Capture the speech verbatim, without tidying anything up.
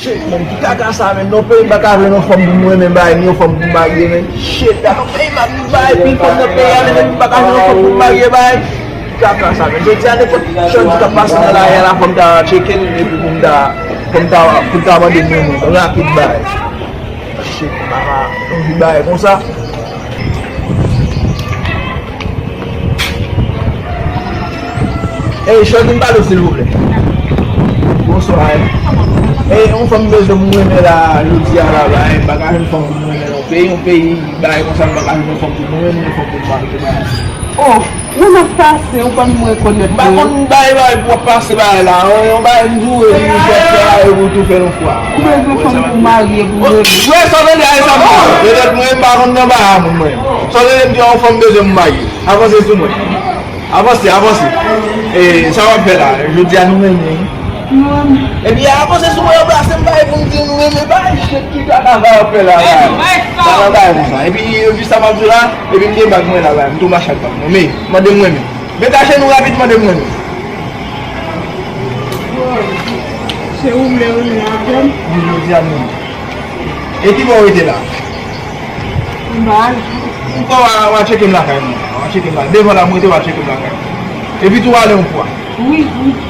Shit, man, ki kaka sa, man? Non, peyi m pa ka jwenn yon fanm pou m renmen bay, ni yon fanm pou m marye, man. Shit, nan peyi m ap viv bay, pil fanm nan peyi a, men m pa ka jwenn yon fanm pou m marye bay. Ki kaka sa, man? Jodi a, nenpòt chòt ki t ap pase nan lari a la, fò m ta tcheke l, epi pou m ta, pou m ta, pou m ta mande m renmen l. Rapid bay. Shit, papa, yon vi bay konsa. Ey, Shorty, m pale w, silvouplè. Bonswa. Ey, yon fanm bezwen pou mwen renmen la, jodi a la, bay, m pa ka jwenn fanm pou mwen renmen nan yon peyi, yon peyi, bay, konsa, m pa ka jwenn yon fanm pou mwen renmen, yon fanm pou mwen renmen. Oh, mwen ap pase, ou pa m rekonèt mwen. M pa konn bay, bay, pou w ap pase, bay, la, yon, yon bay, m di w, e, m fè, fè, e, ou tou fè yon fwa. Ou bezwen fanm pou marye, pou renmen. Wè, sa w tande, ay, sa m di w. Petèt mwen, m pa konn nan bay a moun, mwen. Sa w tande, m di w, yon fanm bezwen pou marye. Avanse sou mwen. Avanse, avanse. E, sa w ap fè la? Jodi a nou renmen. Nou renmen. Epi avanse sou mwen, anbrase m, bay pou m di nou renmen, bay, shit, ki kaka sa w ap fè la, bay? Sa nan bay konsa. Epi, epi sa m ap di la, epi m gen bag mwen la, bay, m tou mache ak bag mwen. Men, mande m renmen. Met ajenou rapid, mande m renmen. Se ou m vle renmen avè m? Wi, jodi a nou renmen. E ki bò w rete la? M pa al. Ou pa w a, w a tcheke m lakay mwen. W a tcheke m la. Devan la, m rete, w a tcheke m lakay mwen. Epi tou ale yon fwa. Wi, wi.